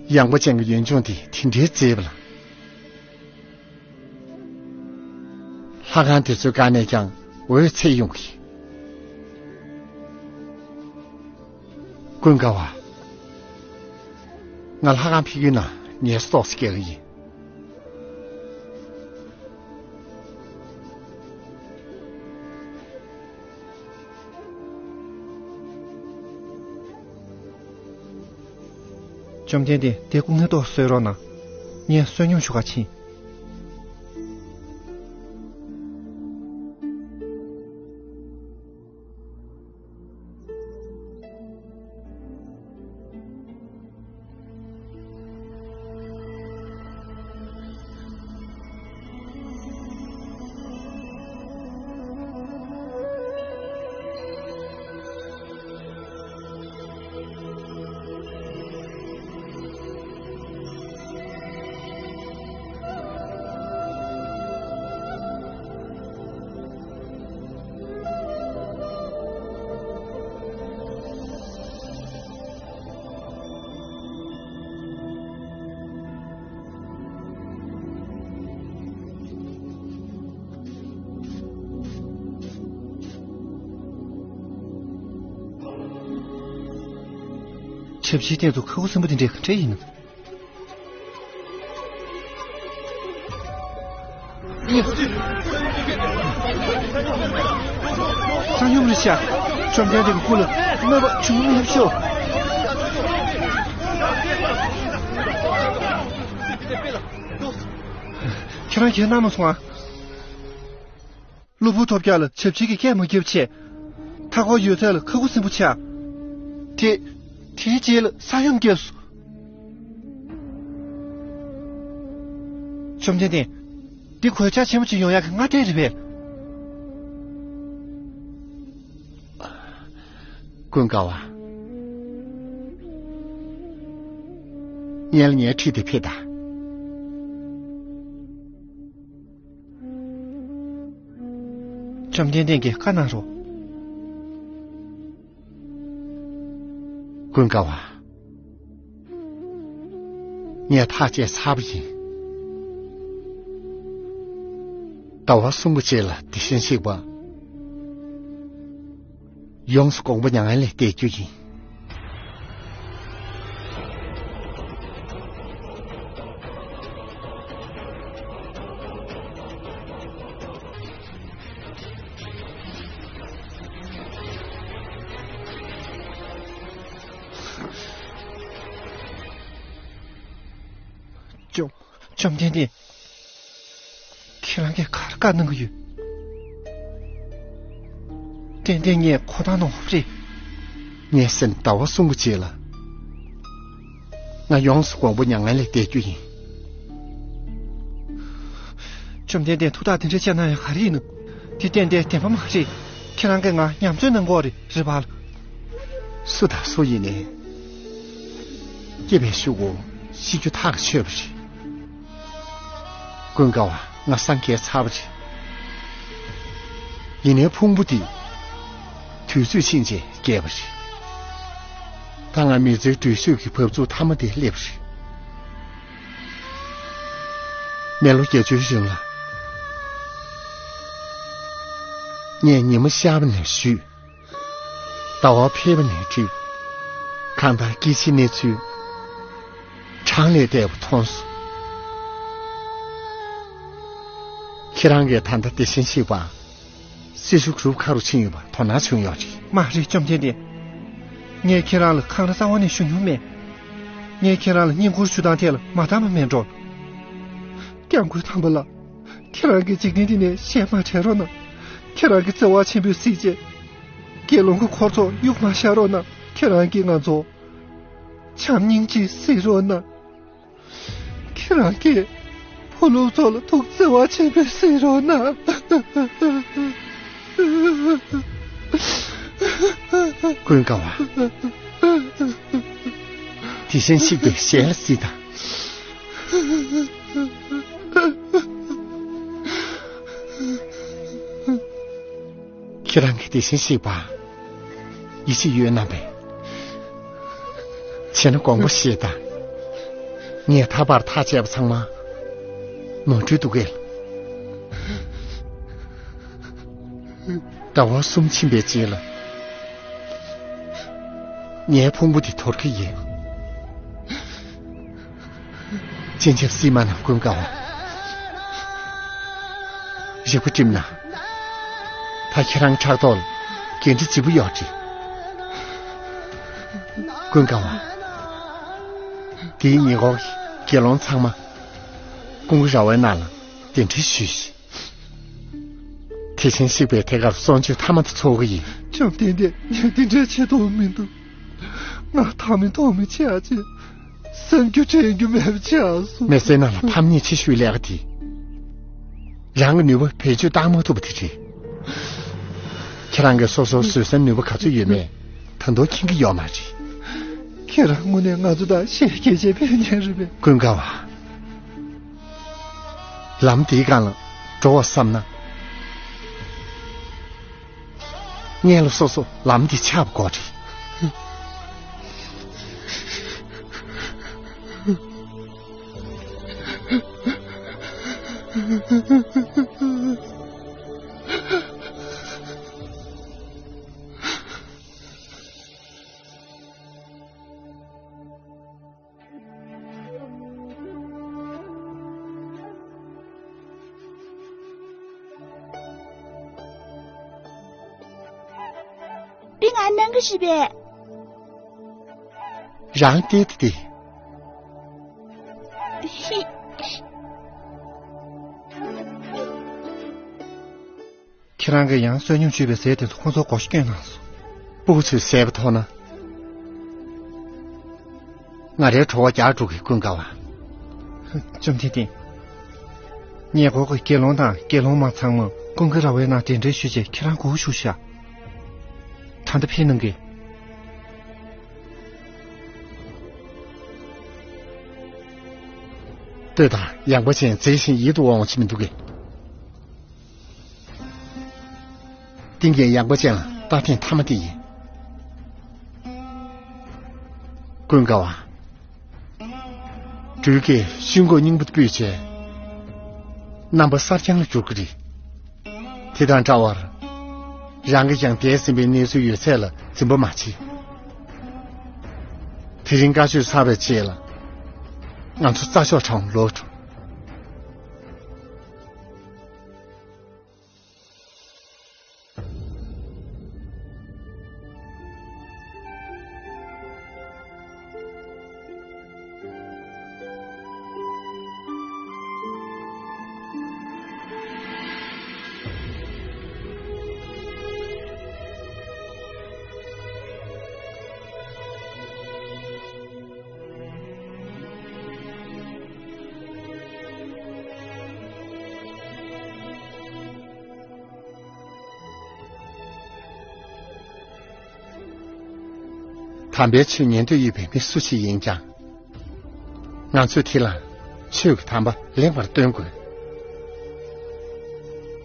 ཡངས་པ་ཅན་གྱི་ཡུལ་ལྗོངས་འདི་དེ་འདྲའི་མཛེས་པ་ལ། ལྷ་ཁང་དེ་ཚོའི་སྒང་ནས་ཀྱང་འོད་འཚེར་ཡོང་གི། ཀུན་དགའ་བ། ང་ལྷ་ཁང་ཕ་གིའི་ནང་ངལ་གསོ་ཏོག་ཙམ་རྒྱག་གི་ཡིན། བཅོམ་ལྡན་འདས། དེ་སྐུ་ངལ་ཏོག་གསོ་རོགས་གནང་། ངས་བསོད་སྙོམས་ཞུ་ག་ཕྱིན། ཆབ་ཆའི་སྟེང་དུ་ཁ་ཁུ་སིམ་པོ་དེ་འདྲས་ག་འདྲས་ཡིན་ནམ། སང་ཉིན་རེད་ཤག་བཅོམ་ལྡན་འདས་ཀྱི་སྐུ་ལ་གནོད་པ་བྱུང་མི་ཤོག་ཁྱེད་རང་ཁྱེད་ན་མ་སོང་ཨ། གློ་བུར་ཐོལ་རྒྱག་ལ་ཆབ་ཆིལ་གྱི་སྐད་མ་བརྒྱབ་ཆེད། མཐའ་འཁོར་ཡོད་ཚད་ལ་ཁ་ཁུ་སིམ་པོ་ཆགས། དེ། དེའི་རྗེས་ལ་ས་ཡོམ་བརྒྱབ་སོང་། བཅོམ་ལྡན་འདས། འདི་གོད་ཆག་ཆེན་པོ་ཅིག་ཡོང་ཡག་གི་སྔ་ལྟས་རེད་པས། ཀུན་དགའ་བ། སྔོན་ལ་ངའི་འཁྲིས་དེར་ཕེབས་དང་། བཅོམ་ལྡན་འདས་ཀྱིས་བཀའ་གནང་རོགས། ཀུན་དགའ་བ། ངས་ཐག་བཅད་ཚར་བ་ཡིན། ཟླ་བ་གསུམ་གྱི་རྗེས་ལ་དེ་བཞིན་གཤེགས་པ། ཡོངས་སུ་དགོངས་པ་མྱ་ངན་ལས་འདས་རྒྱུ་ཡིན། བཅོམ་བཅོམ་ལྡན་འདས། ཁྱེད་རང་གིས་ག་རེ་བཀའ་གནང་གི་ཡོད། ཏན་ཏན་ངས་གོ་བརྡ་གནང་བ་རེད། ངའི་སེམས་ཟླ་བ་གསུམ་གྱི་རྗེས་ལ། ང་ཡོངས་སུ་དགོངས་པ་མྱ་ངན་ལས་འདས་རྒྱུ་ཡིན། བཅོམ་ལྡན་འདས་ཐུགས་ཐག་དེ་འདྲ་བཅད་གནང་ཡག་ག་རེ་ཡིན་ནམ། འདི་ཏན་ཏན་བདེན་པ་མ་རེད། ཁྱེད་རང་གིས་ང་ཉམས་ཚོད་གནང་གི་ཡོད་རེད། རེད་པ། སུ་དང་སུ་ཡིན་ནའི། སྐྱེས་པའི་ཤུགས་ཀྱིས་ཤི་རྒྱུ་ཐག་ཆོད་པ་རེད། ཀུན་དགའ་བ། ང་སངས་རྒྱས་ཚར་བ་རེད། ཡིན་ནའི་ཕུང་པོ་འདི་དུས་ཚོད་ཕྱིན་རྗེས་སྐྱེས་པ་རེད། ད་ང་མི་ཚེའི་འགྲུལ་བཞུད་ཀྱི་བབས་ཚུགས་མཐའ་མ་དེ་སླེབས་པ་རེད། མི་ལོ་བརྒྱད་ཅུའི་རིང་ལ། ངས་ཉི་མ་ཤར་བ་ནས་བཞུད། ཟླ་བ་འཕེལ་བ་ནས་འགྲིབ། གང་ལྟར་སྐྱེ་འཆིའི་གནས་ཚུལ་གྲངས་ལས་འདས་པ་མཐོང་སོང་། ཁྱེད་རང་གིས་ད་ལྟ་དེ་བཞིན་གཤེགས་པ་སྲི་ཞུ་སྒྲུབ་ཁ་རུ་ཕྱིན་ཡོད་པ་དོ་སྣང་བྱུང་ཡོད་རེད། མ་རེད། བཅོམ་ལྡན་འདས། ངས་ཁྱེད་རང་ལ་འཁང་ར་རྩ་བ་ནས་ཞུ་མྱོང་མེད། ངས་ཁྱེད་རང་ལ་བསྙེན་བཀུར་ཞུ་སྟངས་ཐད་ལ་མ་དག་པ་མེད་འགྲོ། སྐྱབས་མགོན་དམ་པ་ལགས། ཁྱེད་རང་གིས་འཇིག་རྟེན་འདི་ནས་ཞལ་མ་བྲལ་རོགས་གནང་། ཁྱེད་རང་གི་བརྩེ་བ་ཆེན་པོས་གཟིགས་རྗེས། དགེ་སློང་གི་འཁོར་ཚོགས་གཡུག་མ་བཞག་རོགས་གནང་། ཁྱེད་རང་གིས་ང་ཚོ་བྱམས་སྙིང་རྗེས་གཟིགས་རོགས་གནང་། ཁྱེད་རང་གིས་ཕོ་ལུག་ཚོ་ལ་ཐུགས་བརྩེ་བ་ཆེན་པོས་གཟིགས་རོགས་གནང་། ཀུན་དགའ་བ། དེ་བཞིན་གཤེགས་པའི་ཞལ་ལ་གཟིགས་དང་། ཁྱེད་རང་གིས་དེ་བཞིན་གཤེགས་པ་ཡིད་ཆེས་ཡོད་རྣམ་པས། བྱས་ན་དགོངས་པ་བཞེས་དང་། ངས་ད་བར་ཐག་བཅད་པ་ཚང་མ་ནོར་འཁྲུལ་འདུག་གས། ཟླ་བ་གསུམ་ཕྱིན་པའི་རྗེས་ལ། ངའི་ཕུང་པོ་འདི་དོར་གྱི་ཡིན། སྤྱན་ཆབ་བསིལ་མ་བསྣམས། ཀུན་དགའ་བ། རིག་པ་བསྒྲིམས་ན། ད་ཁྱེད་རང་ཕྲག་ཐོག་ལ་འགན་འཁྲི་ལྗིད་པོ་ཡོད་རེད། ཀུན་དགའ་བ། འདིའི་ཉེ་འཁོར་གྱི་དགེ་སློང་ཚང་མ་ཀུན་དགའ་ར་བའི་ནང་ལ་གདན་འདྲེན་ཞུས་ཤིག། དེ་བཞིན་གཤེགས་པའི་ཐད་ཀར་གསོལ་མཆོད་མཐའ་མ་དེ་ཚོགས་ཀྱི་ཡིན། བཅོམ་ལྡན་འདས། ངས་འདི་འདྲའི་ཆེ་མཐོང་མི་འདུག། ང་ཐག་མི་ཐོག་མི་ཆགས་ཅིག། བསམ་རྒྱུ་དྲན་རྒྱུ་མེད་པ་ཆགས་སོང་། མི་ཚེ་ནང་ལ་ཕམ་ཉེས་ཆེ་ཤོས་ལས་ཀ་དེ། རང་གི་ནུས་པ་བེད་སྤྱོད་བཏང་མ་ཐུབ་པ་དེ་རེད། ཁྱེད་རང་གིས་སོ་སོར་བཟོད་བསྲན་ནུས་པ་ག་ཚོད་ཡོད་མེད་ད་དུང་མཁྱེན་གྱི་ཡོད་མ་རེད། ཁྱེད་རང་དངོས་གནས་ང་ཚོ་དང་ཞལ་གྱེས་བྱས་ཕེབས་མཁན་རེད་པས། ཀུན་དགའ་བ། ལམ་དེའི་སྒང་ལ་འགྲོ་བར་བསམ་ན། སྔོན་ལ་སོ་སོ་ལམ་འདི་ཆགས་པ་དགོས་རེད། འདི་ང་གནང་གི་རེད་པས། རང་བལྟས་ཏེ་བལྟས། ཁྱེད་རང་གིས་ཡང་བསོད་སྙོམས་བྱུས་པའི་ཟས་དེ་ཚོ་ཁོང་ཚོར་བགོ་བཤའ་བསྐྱོན་གནང་སོང་། སྤུ་གུ་ཚོས་ཟས་པ་མཐོང་ན། ང་རའི་གྲོགས་པོ་རྒྱག་འགྲོ་གི། ཀུན་དགའ་བ། བཅོམ་ལྡན་འདས། ཉེ་འཁོར་གྱི་དགེ་སློང་དང་དགེ་སློང་མ་ཚང་མ་ཀུན་དགའ་ར་བའི་ནང་གདན་འདྲེན་ཞུས་བྱས་ཁྱེད་རང་སྒུག་བཞུགས་ཤག། ད་ལྟ་ཕེབས་གནང་གི། ལྟོས་དང་། ཡངས་པ་ཅན་མཛེས་ཤིང་ཡིད་དུ་འོང་བ་ཅིག་མི་འདུག་གས། ཏིང་ངེ་ཡངས་པ་ཅན་ལ་ལྟ་ཐེངས་མཐའ་མ་དེ་ཡིན། ཀུན་དགའ་བ། སྦྲུལ་གྱིས་ཤིང་མགོ་རྙིང་པ་དེ་སྤུས་བྱས། རྣམ་པ་གསར་རྐྱང་ལ་འགྱུར་གྱི་རེད། དེ་དང་འདྲ་བར། རང་གིས་ཀྱང་འདས་ཟིན་པའི་གནས་ཚུལ་ཡོད་ཚད་ལ་འཛིན་པ་མ་བྱེད། དེ་རིང་བཀའ་ཆོས་ཚར་བའི་རྗེས་ལ། ང་ཚོ་རྩྭ་མཆོག་གྲོང་ལོག་འགྲོ། དམ་པའི་ཆོས་ཉན་འདོད་ཡོད་པའི་མི་སུ་ཞིག་ཡིན་ཀྱང་། ང་ཚོས་དེ་ལ་ཆོས་ཀྱི་དམ་པ་ལེགས་པར་སྟོན་དགོས།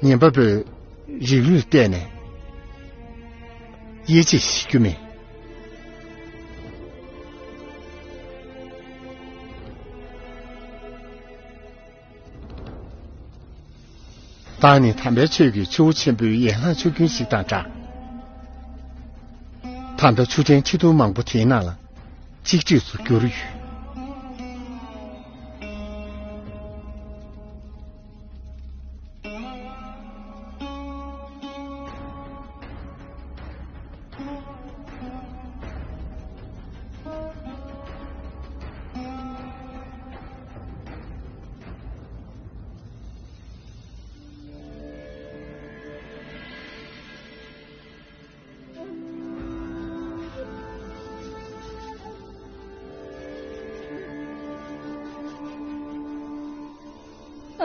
ངན་པ་པོས་རིགས་རུས་གཏད་ནས་དབྱེ་འབྱེད་བྱེད་རྒྱུ་མེད། བདག་ནི་དམ་པའི་ཆོས་ཀྱི་ཆུ་བོ་ཆེན་པོའི་ཡན་ལག་ཆུ་རྒྱུན་ཞིག་དང་འདྲ། ད་ལྟ་ཆུ་ཕྲན་ཁྲི་སྟོང་མང་པོ་དེའི་ནང་ལ་གཅིག་ཁྲིས་སུ་གྱུར་ཡོད།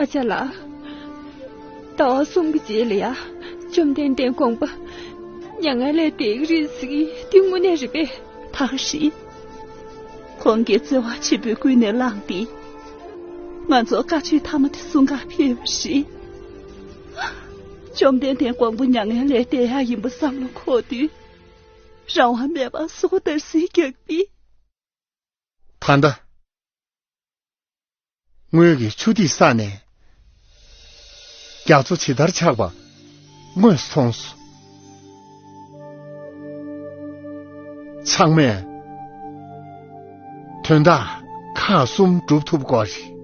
ཨ་ཅག་ལགས། ཟླ་བ་གསུམ་གྱི་རྗེས་ལ་ཡ། བཅོམ་ལྡན་འདས་དགོངས་པ་མྱ་ངན་ལས་འདས་ཀྱི་རེད་ཟེར་གྱི་འདི་དངོས་གནས་རེད་པས། ད་ག་རེད། ཁོང་གིས་བརྩེ་བ་ཆེན་པོས་ཀུན་ནས་བསླངས་ཏེ། ང་ཚོ་བཀའ་ཆོས་མཐའ་མ་དེ་གསུང་གར་ཕེབས་པ་རེད། བཅོམ་ལྡན་འདས་དགོངས་པ་མྱ་ངན་ལས་འདས་ཡག་ཡིན་པ་བསམ་བློ་འཁོར་དུས། རང་དབང་མེད་པར་སྲོག་འདར་སིག་རྒྱག་པས། ད་ལྟ། ངོས་ཀྱི་ཆུ་ཐིགས་བསགས་ནས། རྒྱ་མཚོ་ཇི་ལྟར་ཆགས་པ་དངོས་སུ་མཐོང་སོང་། ཚང་མས་དོན་དག་ཁག་གསུམ་སྒྲུབ་ཐུབ་དགོས་རེད།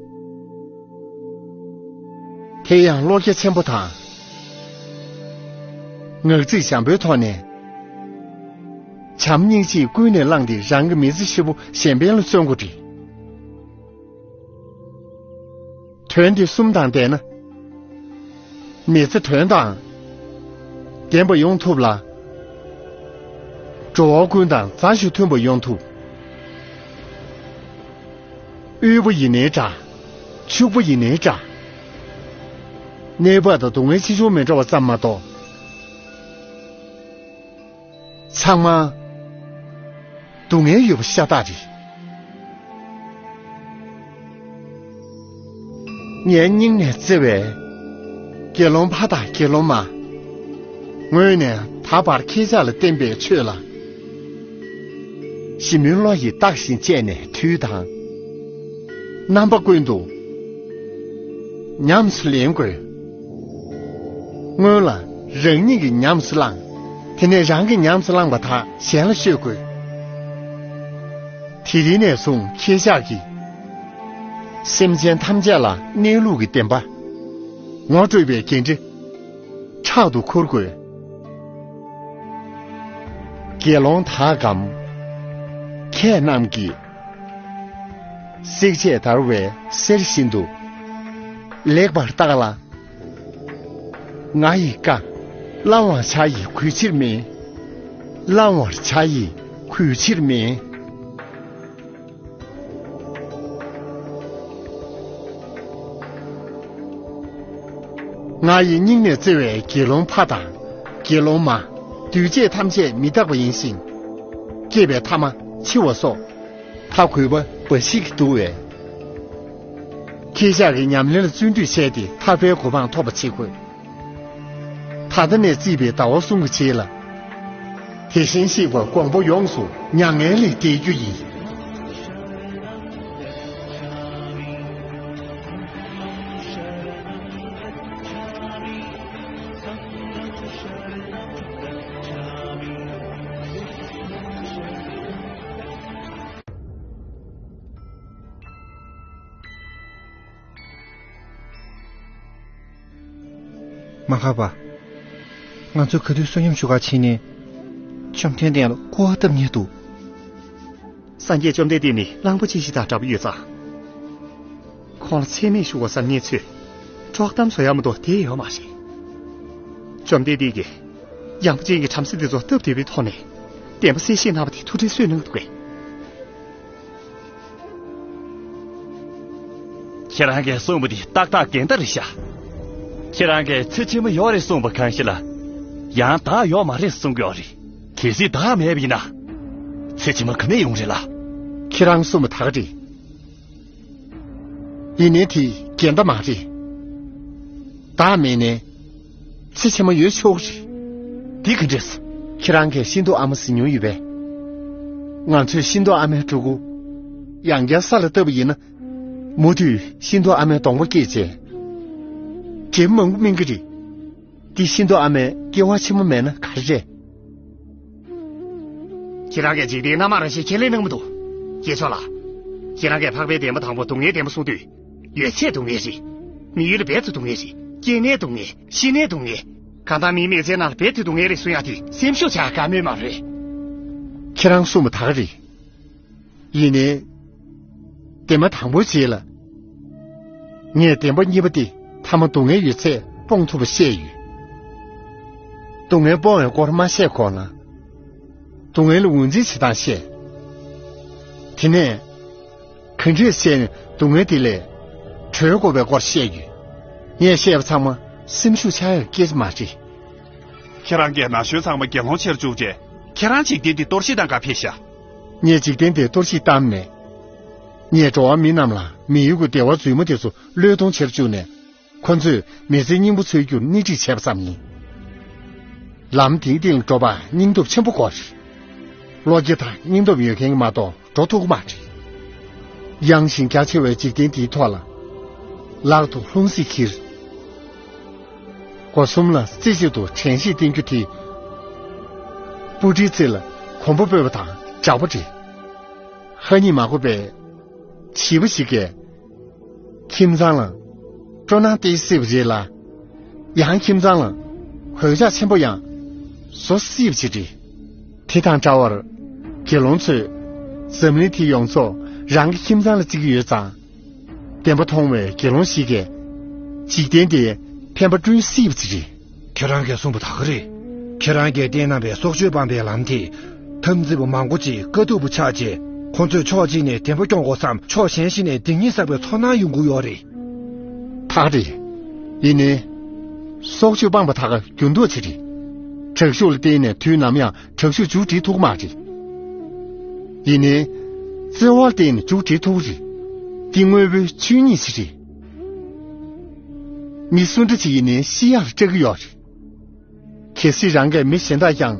དེ་ཡང་བློ་རྒྱ་ཆེན་པོ་དང་། ངག་ཚིག་འཇམ་པོའི་ཐོག་ནས། བྱམས་སྙིང་རྗེས་ཀུན་ནས་བསླངས་ཏེ་རང་གི་མི་ཚེ་ཧྲིལ་པོ་གཞན་ཕན་ལ་བརྩོན་དགོས་རེད། དོན་འདི་གསུམ་དང་ལྡན་ན། མི་ཚེ་དོན་དང་ལྡན་པ་ཡོང་ཐུབ་ལ། འགྲོ་བ་ཀུན་དང་མཛའ་ཞིང་མཐུན་པ་ཡོང་ཐུབ། དབུལ་པོ་ཡིན་ནའི་འདྲ། ཕྱུག་པོ་ཡིན་ནའི་འདྲ། གནོད་པ་དང་སྡུག་བསྔལ་ཅི་བྱུང་མི་འདྲ་བ་ཙམ་མ་གཏོགས། ཚང་མ་སྡུག་བསྔལ་ཡོད་པ་ཤ་སྟག་རེད། ངའི་སྙིང་ནས་བརྩེ་བའི་དགེ་སློང་ཕ་དང་དགེ་སློང་མ། ངོས་ནས་ད་བར་ཁྱེད་ཅག་ལ་བསྟན་པའི་ཆོས་ལ། ཞིབ་མོའི་བློ་ཡིས་བརྟག་ཅིང་དཔྱད་ནས་དུས་དང་རྣམ་པ་ཀུན་ཏུ་ཉམས་སུ་ལེན་དགོས། སྔོན་ལ་རང་ཉིད་ཀྱིས་ཉམས་སུ་བླངས། དེ་ནས་རང་གིས་ཉམས་སུ་བླངས་པ་དག་གཞན་ལ་ཤོད་དགོས། དེ་རིང་ནས་བཟུང་ཁྱེད་ཅག་གིས་སེམས་ཅན་ཐམས་ཅད་ལ་གནས་ལུགས་ཀྱི་བདེན་པ་ངོ་སྤྲོད་པའི་འགན་འཁྲི་ཕྲག་ཏུ་འཁུར་དགོས། དགེ་སློང་དག་གམ། ཁྱེད་རྣམས་ཀྱིས། བསྲེག་བཅད་བརྡར་བའི་གསེར་བཞིན་དུ། ལེགས་པར་བརྟག་ལ། ང་ཡི་བཀའ། བླང་བར་བྱ་ཡི་གུས་ཕྱིར་མིན། བླང་བར་བྱ་ཡི་གུས་ཕྱིར་མིན། ང་ཡི་སྙིང་ནས་བརྩེ་བའི་དགེ་སློང་ཕ་དང་། དགེ་སློང་མ། འདུས་བྱས་ཐམས་ཅད་མི་རྟག་པ་ཡིན་ཞིང་། སྐྱེས་པའི་ཐ་མ་འཆི་བ་སོགས། མཐའ་གུས་པ་འབའ་ཞིག་གིས་འདུལ་བས། ཁྱེད་ཅག་གིས་ཉམས་ལེན་ལ་བརྩོན་འགྲུས་བྱས་ཏེ་ཐར་པའི་གོ་འཕང་ཐོབ་པ་བྱེད་དགོས། ད་ལྟ་ནས་བརྩིས་པའི་ཟླ་བ་གསུམ་གྱི་རྗེས་ལ། དེ་བཞིན་གཤེགས་པ་མགོན་པོ་ཡོངས་སུ་མྱ་ངན་ལས་འདས་རྒྱུ་ཡིན། མ་ཧཱ་པ། ང་ཚོས་ག་དུས་བསོད་སྙོམས་ཞུ་གར་ཕྱིན་ནས། བཅོམ་ལྡན་འདས་ལ་སྐུར་བ་བཏབ་ཉེན་འདུག་སངས་རྒྱས་བཅོམ་ལྡན་འདས་ནི་གླང་པོ་ཆེ་ཞིག་དང་འདྲ་པོ་ཡོད་ཙང་། ཁོང་ལ་མཚན་སྨད་ཞུ་དགོས་བསམ་མཁན་ཚོས་དཀྲོག་གཏམ་བཟོ་ཡག་མ་གཏོགས་དེ་ཡོད་མ་རེད། བཅོམ་ལྡན་འདས་ཀྱིས་ཡངས་པ་ཅན་གྱི་བྲམ་ཟེ་འདི་ཚོ་སྟབས་བདེ་བའི་ཐོག་ནས་བདེན་པ་གསལ་བཤད་གནང་བ་དེ་ཐུགས་དྲན་གསོས་གནང་གི་འདུག་གས། ཁྱེད་རང་གིས་གསུངས་པ་འདི་ཏག་ཏག་འགལ་ཟླ་རེད་ཤག་ཁྱེད་རང་གིས་ཚེ་ཕྱི་མ་ཡོད་རེད་གསུངས་པ་གང་ཞིག་ལ། ཡང་བདག་ཡོད་མ་རེད་གསུང་གི་ཡོད་རེད། གལ་སྲིད་བདག་མེད་པ་ཡིན་ན། ཚེ་ཕྱི་མ་ག་ནས་ཡོང་རེད་ལ། ཁྱེད་རང་གསུངས་པ་ད་ག་རེད། ཡིན་ནའི་དེ་འགལ་ཟླ་མ་རེད། བདག་མེད་ནའི་ཚེ་ཕྱི་མ་ཡོད་ཆོག་རེད། འདི་ག་འདྲས། ཁྱེད་རང་གིས་ཤིན་ཏུ་ཨ་མ་ཟེར་མྱོང་ཡོད་པས། ང་ཚོས་ཤིན་ཏུ་ཨ་མའི་ཕྲུ་གུ་ཡང་བསྐྱར་ས་ལ་བཏབ་པ་ཡིན་ན། མུ་མཐུད་ཤིན་ཏུ་ཨ་མའི་གདོང་པ་སྐྱེས་བྱས། འབྲས་བུ་མང་པོ་སྨིན་གྱི་རེད། འདི་ཤིན་ཏུ་ཨ་མའི་སྐྱེ་བ་ཕྱི་མ་མེད་ན་ག་རེ་རེད། ཁྱེད་རང་གིས་འཇིག་རྟེན་སྣ་མང་རང་བཞིན་ཁས་ལེན་གནང་མི་འདུག་དཀྱིལ་ཆོག་ལགས། ཁྱེད་རང་གིས་འཕགས་པའི་བདེན་པ་དང་པོ་སྡུག་བསྔལ་བདེན་པ་གསུངས་དུས། ཡོད་ཚད་སྡུག་བསྔལ་རེད། མི་ཡུལ་ལ་རྦད་དེ་སྡུག་བསྔལ་རེད། སྐྱེས་ནའི་སྡུག་བསྔལ། ཤི་ནའི་སྡུག་བསྔལ། གང་ལྟར་མིའི་མི་ཚེའི་ནང་ལ་རྦད་དེ་སྡུག་བསྔལ་རེད་གསུང་ཡག་དེ་སེམས་ཤུགས་ཆག་དཀའ་མོས་མ་རེད། ཁྱེད་རང་གསུངས་པ་ད་ག་རེད། ཡིན་ནའི། བདེན་པ་དང་པོའི་རྗེས་ལ། ངས་བདེན་པ་གཉིས་པ་དེ་ཐ་མ་སྡུག་བསྔལ་ཡོད་ཚད་སྤོང་ཐུབ་པ་བཤད་ཡོད། སྡུག་བསྔལ་སྤོང་བའི་སྐོར་མ་བཤད་གོང་ལ། སྡུག་བསྔལ་ལ་ངོས་འཛིན་བྱེད་སྟངས་བཤད། དེ་ནས། ག་འདྲས་བྱས་ནས་སྡུག་བསྔལ་དེ་ལས་གྲོལ་དགོས་པའི་སྐོར་བཤད་ཡོད། ངས་བཤད་པ་ཚང་མ་སེམས་ཤུགས་ཆག་ཡག་སྐད་ཆ་མ་རེད། ཁྱེད་རང་གིས་ན་གཞོན་ཚང་མ་དགེ་སློང་བྱེད་བཅུག་རྗེས། ཁྱེད་རང་འཇིག་རྟེན་འདི་གཏོར་བཤིག་བཏང་ག་ཕེབས་ཤག་ངས་འཇིག་རྟེན་འདི་གཏོར་བཤིག་བཏང་མེད། ངས་འགྲོ་བ་མི་རྣམས་ལ་མི་ཡུལ་གྱི་བདེ་བ་རྫུན་མ་དེ་ཚོ་བློས་གཏོང་བྱེད་བཅུག་ནས། ཁོ་ཚོས་མི་ཚེའི་སྙིང་པོ་འཚོལ་རྒྱུར་སྣེ་ཁྲིད་བྱས་པ་ཙམ་ཡིན། ལམ་དེའི་སྟེང་ལ་འགྲོ་བར་སྙིང་སྟོབས་ཆེན་པོ་དགོས་རེད། བློ་སྐྱེད་དང་སྙིང་སྟོབས་ཡོད་མཁན་གྱིས་མ་གཏོགས་འགྲོ་ཐུབ་ཀྱི་མ་རེད། ཡངས་ཤིང་རྒྱ་ཆེ་བའི་འཇིག་རྟེན་འདིའི་ཐོག་ལ། ལག་ཏུ་ལྷུང་བཟེད་འཁྱེར། སྒོ་གསུམ་ལ་རྩེ་གཅིག་ཏུ་དྲན་ཤེས་བསྟེན་རྒྱུ་དེ། སྤུ་གྲིའི་རྩེ་ལ་གོམ་པ་སྤོས་པ་དང་འདྲ་པོ་རེད། ཧ་ཉིད་མ་གོ་བའི་བྱིས་པ་ཞིག་གིས། ཁྱིམ་ཚང་ལ་སྤྲོ་སྣང་སྟེར་སྲིད་པ་རེད་ལ། ཡང་ཁྱིམ་ཚང་ལ་གོད་ཆག་ཆེན་པོ་ཡང་བཟོ་སྲིད་པ་ཞིག་རེད། དེ་དང་འདྲ་བར་དགེ་སློང་ཚོས་འཛམ་གླིང་དེ་ཡོངས་རྫོགས་རང་གི་ཁྱིམ་ཚང་ལ་བརྩི་གི་ཡོད་ཙང་། བདེན་པ་མཐོང་བའི་དགེ་སློང་ཞིག་གིས་འཇིག་རྟེན་དེ་ཕན་པ་བསྐྲུན་སྲིད་པ་ཞིག་རེད། ཁྱེད་རང་གིས་གསུངས་པ་ད་ག་རེད། ཁྱེད་རང་གིས་བསྟན་གནང་བའི་སྲོག་གཅོད་སྤངས་པའི་ལམ་དེས་འཐབ་འཛིང་པ་མང་པོ་ཅིག་དཀའ་སྡུག་པ་ཆགས་རྗེས། ཁོང་ཚོས་ཕྱོགས་གཅིག་ནས་བདེན་པ་སྐྱོང་དགོས་སམ། ཕྱོགས་གཞན་ཞིག་ནས་སྡིག་ཉེས་བསགས་པའི་ཚོར་སྣང་ཡོང་གི་ཡོད་རེད། ད་ག་རེད། ཡིན་ནའི། སྲོག་གཅོད་སྤངས་པ་ད་ག་འགྱུར་ལྡོག་ཆེ་རེད། དྲག་ཤུགས་ལ་བརྟེན་ནས་དུས་ནམ་ཡང་དྲག་ཤུགས་མཇུག་སྒྲིལ་ཐུབ་ཀྱི་མ་རེད། ཡིན་ནའི། བརྩེ་བ་ལ་བརྟེན་ནས་མཇུག་སྒྲིལ་ཐུབ་ཀྱི་རེད། འདི་དངོས་པོའི་ཆོས་ཉིད་ཅིག་རེད། མི་སུ་འདྲ་ཅིག་ཡིན་ནའི་ཤི་ཡག་ལ་སྐྲག་གི་ཡོད་རེད། གལ་སྲིད་རང་གིས་མི་གཞན་དག་ཀྱང་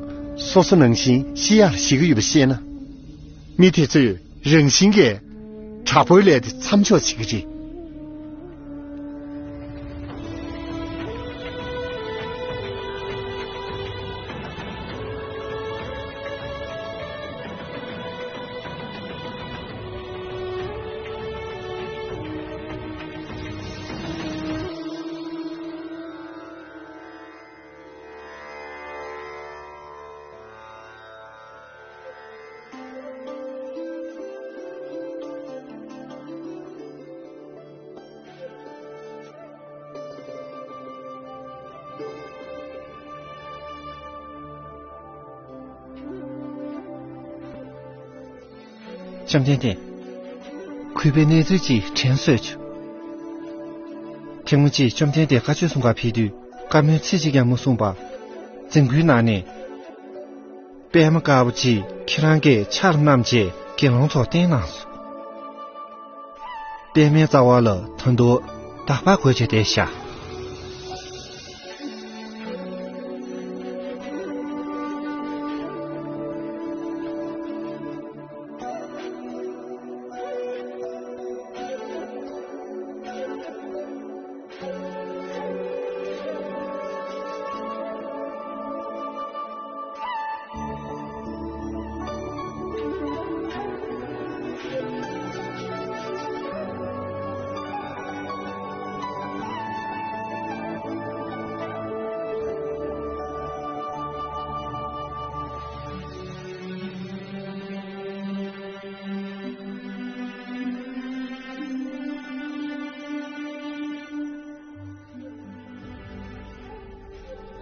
སོ་སོ་ནང་བཞིན་ཤི་ཡག་ལ་ཞེད་ཀྱི་ཡོད་པ་ཤེས་ན། མི་དེ་ཚོས་རང་བཞིན་གྱིས་དྲག་པོའི་ལས་དེ་མཚམས་འཇོག་བྱེད་ཀྱི་རེད། བཅོམ་ལྡན་འདས། གུས་པས་གནས་ཚུལ་ཅིག་དྲན་གསོས་བྱོས། ཐེངས་མ་གཅིག་བཅོམ་ལྡན་འདས་བཀའ་ཆོས་གསུང་གར་ཕེབས་དུས། བཀའ་མོལ་ཚིག་གཅིག་ཀྱང་མ་གསུངས་པར། རྫིང་བུའི་ནང་ནས། པདྨ་དཀར་པོ་ཅིག་ཁྱེད་རང་གིས་ཕྱག་ལ་བསྣམས་བྱས་དགེ་སློང་ཚོར་བསྟན་གནང་སོང་། པདྨའི་རྩ་བ་ལ་ད་དུང་འདག་པ་འགོས་བྱས་བསྡད་ཤག།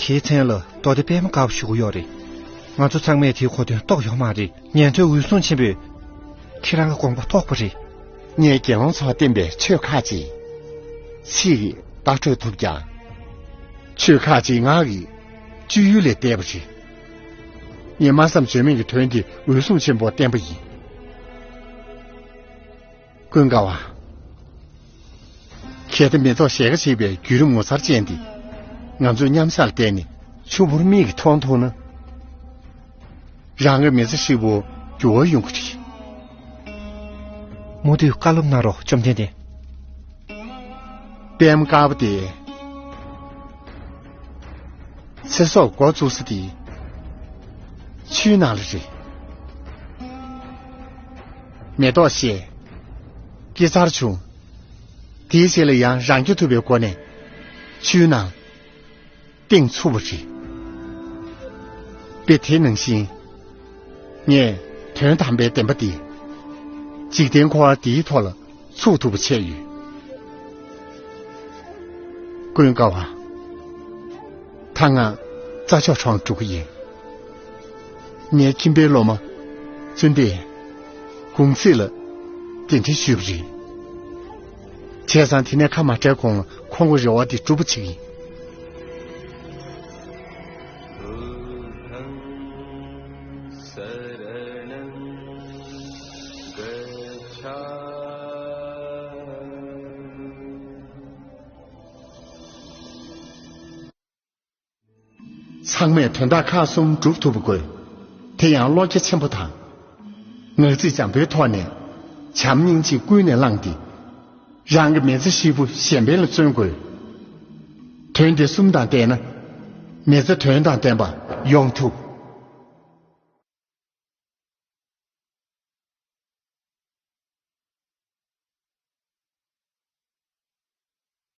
དེའི་མཚན་ལ་མདོ་སྡེ་པདྨ་དཀར་པོ་ཞུ་གི་ཡོད་རེད། ང་ཚོ་ཚང་མས་དེའི་གོ་དོན་རྟོགས་ཡོད་མ་རེད། ཉན་ཐོས་འོད་སྲུང་ཆེན་པོས་ཁྱེད་རང་གི་དགོངས་པ་རྟོགས་པ་རེད། ངས་དགེ་སློང་ཚོར་བསྟན་པའི་ཆོས་ཁག་ཅིག་ཚིག་གིས་བརྡ་སྤྲོད་ཐུབ་ཀྱང་། ཆོས་ཁག་ཅིག་ངག་གི་སྤྱོད་ཡུལ་ལས་འདས་པ་རེད། ངས་སྨྲ་བསམ་བརྗོད་མེད་ཀྱི་དོན་དེ་འོད་སྲུང་ཆེན་པོར་བསྟན་པ་ཡིན། ཀུན་དགའ་བ། གལ་ཏེ་མེ་ཏོག་ཞལ་དཀར་ཞེས་པའི་བརྒྱུད་རིམ་ངོ་མཚར་ཅན་འདི་ང་ཚོས་མཉམ་བཞག་ལ་བལྟས་ནས་ཆུ་བུར་མིག་གིས་མཐོང་ཐུབ་ན། རང་གི་མི་ཚེ་ཧྲིལ་པོ་འགྱུར་བ་ཡོང་གི་རེད། མུ་མཐུད་བཀའ་སློབ་གནང་རོགས། བཅོམ་ལྡན་འདས། པདྨ་དཀར་པོ་དེ། ཚེ་སྲོག་འགོ་བཙུགས་ས་དེ་ཆུའི་ནང་ལ་རེད། མེ་ཏོག་བཞད། སྐྱེ་འཚར་བྱུང་། དེའི་རྗེས་ལ་ཡང་རང་རྐྱ་ཐུབ་པའི་སྒོ་ནས་ཆུའི་ནང་གཏིང་ཚུགས་པ་རེད། དཔེ་དེ་ནང་བཞིན། ངས་དོན་དམ་པའི་བདེན་པ་འདི་འཇིག་རྟེན་འཁོར་བ་འདིའི་ཐོག་ལ་ཚུགས་ཐུབ་པ་བྱས་ཡོད། ཀུན་དགའ་བ། ད་ང་རྩྭ་མཆོག་གྲོང་འགྲོ་གི་ཡིན། ངའི་ཁྱིམ་པའི་སློབ་མ་བཙུན་ཏེ་གུང་ཚིགས་ལ་གདན་འདྲེན་ཞུས་པ་རེད། བྱས་ཙང་དེ་ནས་ཁ་མ་བྲལ་གོང་ལ་ཁོང་གི་རེ་བ་འདི་འགྲུབ་པ་བྱེད་ཀྱི་ཡིན། ཚང་མས་དོན་དག་ཁག་གསུམ་སྒྲུབ་ཐུབ་པ་དགོས། དེ་ཡང་བློ་རྒྱ་ཆེན་པོ་དང་། ངག་ཚིག་འཇམ་པོའི་ཐོག་ནས་བྱམས་སྙིང་རྗེ་ཀུན་ནས་བསླངས་ཏེ། རང་གི་མི་ཚེ་ཧྲིལ་པོ་གཞན་ཕན་ལ་བརྩོན་དགོས། དོན་དེ་གསུམ་དང་ལྡན་ན། མི་ཚེ་དོན་དང་ལྡན་པ་ཡོང་ཐུབ།